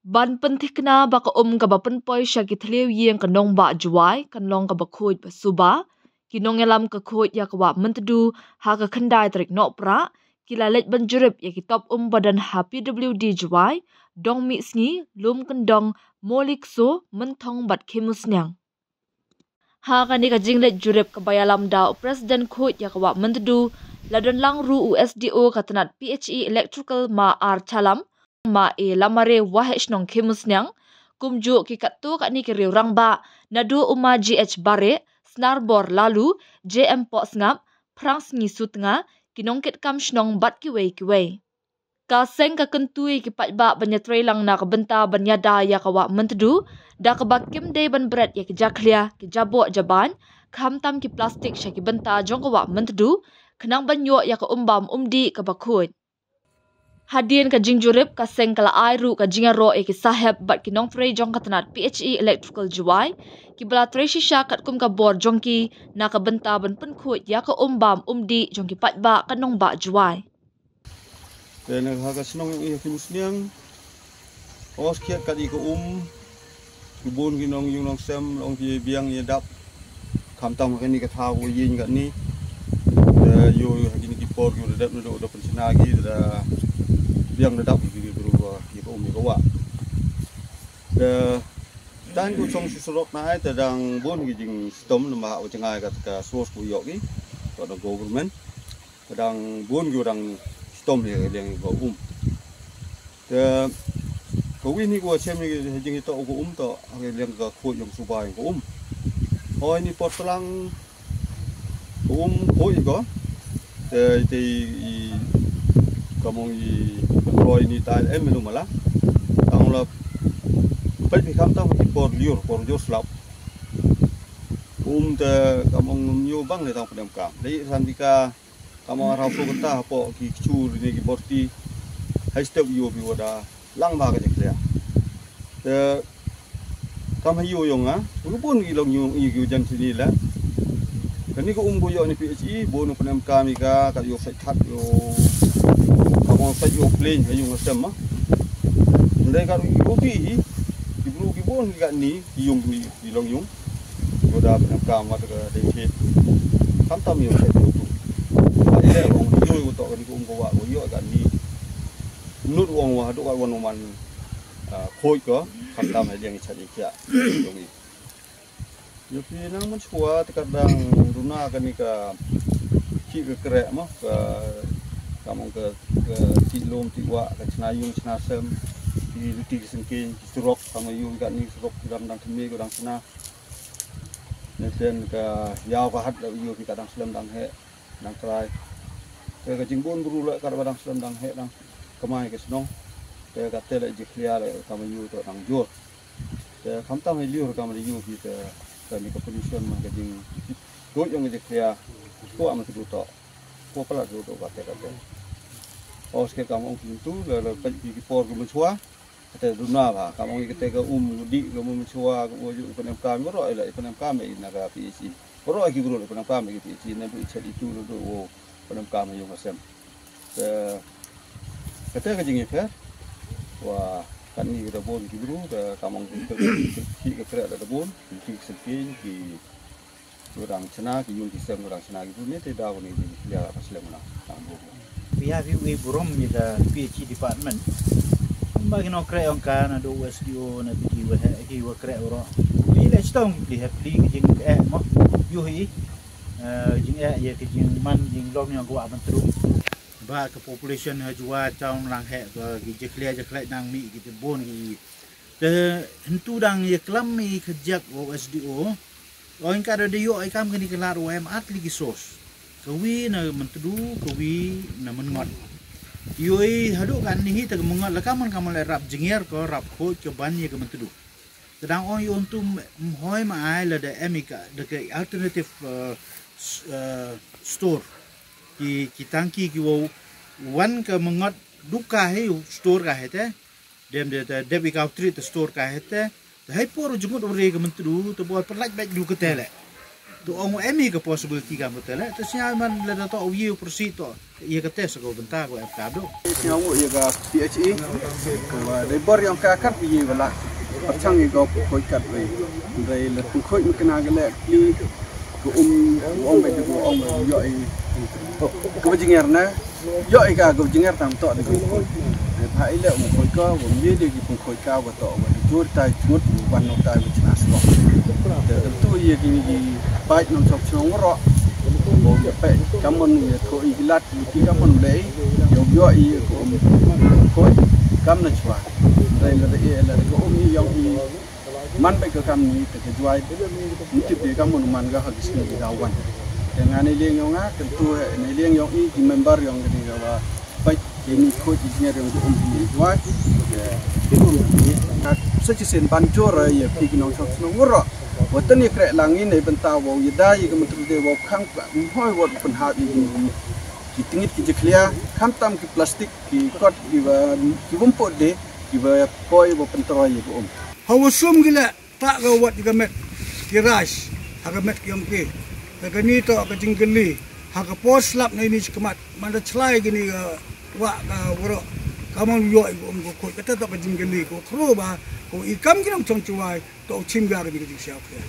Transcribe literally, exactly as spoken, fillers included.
Ban pynthikna ba ka um kaba pynpoi sha ki thliew ïing ka nongbah Jowai kan long kaba khuid ba suba, ki nongïalam ka khuid ïa ka wah Myntdu ha ka khyndai tarik Nohprah ki la leit ban jurip ïa ki top um ba don ha P W D Jowai, Dongmihsngi, Lumkyndong, Molikso, Mynthong bad Khimusniang. Ha kane ka jingleit jurip kaba ïalam da u President khuid ïa ka wah Myntdu, la don lang ruh u S D O ka tnat P H E Electrical, Ma R Chalam, Ma E Lamare, Waheh Shnong Khimusniang, kumjuh ki katto katne ki riew rangbah, naduh u Ma G H Bareh, Snarbor Laloo, J M Pohsngap, Phrangsngi Sutnga, ki nongkitkam shnong bad kiwei kiwei. Ka seng ka kyntu ïa ki paidbah ban ïatreilang na ka bynta ban ïada ïa ka wah Myntdu, da kaba kim dei ban bret ïa ki jakhlia, ki jaboh jabain, khamtam ki plastik sha ki bynta jong ka wah Myntdu, khnang ban ïoh ïa ka um bam um dih kaba khuid. Hadien ka jingjurip, ka seng ka la ai ruh ka jingïaroh ïa ki sahep bad ki nongtrei jong ka tnat P H E Electrical Jowai, kiba la trei shisha katkum ka bor jong ki na ka bynta ban pynkhuid ïa ka um bam um dih jong ki paidbah ka nongbah Jowai. Te na ha ka shnong ïa Khimusniang, os kiat kat i ka um, ki bun ki nongïing nongsem, long ki biang ïa dap, khamtam ha kane ka thaw ka ïing katne. Te ïoh ha kine ki por ïoh da dep na da pynchna ki da biang da dap ki bru ïa ka um ïa ka wah. Te tang ku chong shu surok na ai te dang bun ki jingshitom namar u jngai ka ka source ku ïoh ki. Ka da government. Ka dang bun ki dang shitom ïa ka liang ka um. Te ka wi ni ku chem ni jing ito ka um to ha ka liang ka khuid jong suba ka um. Hoi ni por tlang ka um khuid ko. Te te i ka mong i ka roi ni tai em lu mala. Tang la peit ni khamtam ki por liur por jor slap. Um te ka mong num nyu bang le tang pdem kam. Dei san bika ka mong arau so kata hapo ki kchur ni ki borti. Hai step yu bi wada lang ba ka jeklia. Te kam hayu yong a, u bun ki long yu i ki jan sini la. Kani ko um ko yo ni P H E, bun u pdem kam i ka ka yo sai that yo. Ka mong sai yo plain hayu ngasem ma. Ndai ka yu bi hi, ki bru ki bun ki ka ni, ki yung ki ki long yung. Ko da pynam kam wat ka dei thit. Khamtam ïoh thit ïoh tu. Ba ïa long ïoh ïoh to ka ni ko um ko wa ko ïoh ka ni. Nut wong wa duk wan man, ah, khoi ko. Khamtam ïa liang i chat i kia. Long i. Ïoh pi nang man chwa te ka dang duna ka ni ka ki ka krek mo ka ka mong ka ka ti lum ti wa ka chna yung chna sem. Ki luti ki sengkeng ki surok ka ma yung ka ni surok ki dang dang thme ko dang chna. Ne sen ka yaw ka hat la ïoh ki ka dang slem dang heh dang krai. Te ka jingbun bru la ka dang slem dang heh dang kamai ka shnong. Te ka te la ji khlia la ka ma ïoh to dang jur. Te khamtam hei liur ka ma ïoh ki te ka ni ka pollution ma ka jing. Doi yong ka ji khlia. Ko ama tu to. Ko pala tu to ka te ka te. Os ke kam ong ki tu la la ka ki por ki ma chwa. Kata duna ba, ka mong kata ka um, di ka um chwa, ka um ju, ka nem kam, ro ila, ka nem kam, ina ka P H E. Ro ki bru, ka nem kam, ka P H E, na bu chat itu, ro, ro, ka nem kam, yung asem. Ka, kata ka jingïapher, wa, kan ni ka da bun, ki bru, ka, ka mong, ka, ki, ka kre da bun, ki, ki, ki, Ki dang chna ki yung ki sem, ki dang chna ki bun ne te da ko ni ki ya ka slem na tang bu. Phi ha phi wi burom ni da P H E department. Kumba ki nongkreh ong ka na do S D O na phi ki wa he, ki wa kreh uro. Phi le stong ki pli he pli ki jing eh mo. Yu hi. Eh, jing eh ya ki jing man jing long yang ko wa ban tru. Ba ka population ha Jowai town lang he ka ki jekhle jekhle nang mi ki te bun ki. Te hentu dang ïa klam i ka jak o S D O. O in ka da ïoh i kam kani ka lar o em at li ki sos. Ka wi na Myntdu, ka wi na Myngot. Ïoh i haduh kan ni hi ta ka Myngot la ka man ka man le rap jingïar ko rap khoj ka ban ïa ka Myntdu. Te dang ong ïoh tu mhoi ma ai la da em i ka da ka alternative, eh, s-, eh, store. Ki, ki tangki ki wow wan ka Myngot duka hi store ka hi te. Dem de te dep i ka outlet te store ka hete. Te hai por jngut u re ka Myntdu te bor perlaj bek du ka tele. To ong em hi ka possibility kam betul eh. To snya man lada to u ye u proceed to. Ye ka test ko benta ko em ka do. Snya u ye ka P H E. Ko dei bor yong ka kat ye wala. Perchang ye ko ko kat we. Dei le pun ko me kena gele pli. Ko um ong be ko ong be yo i. Ko jinger na. Yo i ka ko jinger tam to de ko. Ba ile u ko ko ye de ki pun ko ka wa to wa jur tai jur wan no tai wa chna slo. Te tu ye ki ni ki pai nong chok chong ro. Bo ye pe kam mon ye to i lat ki kam mon le yo yo i ko ko kam na chwa. Rai la de e la de ko mi yong i man pe ko kam ni te ke jwai. Ni tip de kam mon man ga ha ki sni ga wan. Te nga ne lieng yong nga tentu ne lieng yong i ki member yong ni ga wa. Bai ini ko ji ngar yang um di wai. Sa ci sen ban jor ya pi ki nong chok nong ngoro. Wa tani kre lang ini benta wa ya dai ya menteri de wa khang mhoi wa pen ha ini. Ki tingit ki jiklia khantam ki plastik ki kot ki ba ki bumpo de ki ba koi wa pentroi ya um. Hawa sum gila. Tak ka wat ka met ki rais ha ka met ki ong ki. Ka kani to ka jingkali ha ka pos lap na ini chikmat man da chlai kini ka wa ka wro. Ka mon yo i ko ong ko koi kata to ka jingkali ko khro ba ko i kam ki nong chong chuai to chim ga kini ka jingsiaw ke.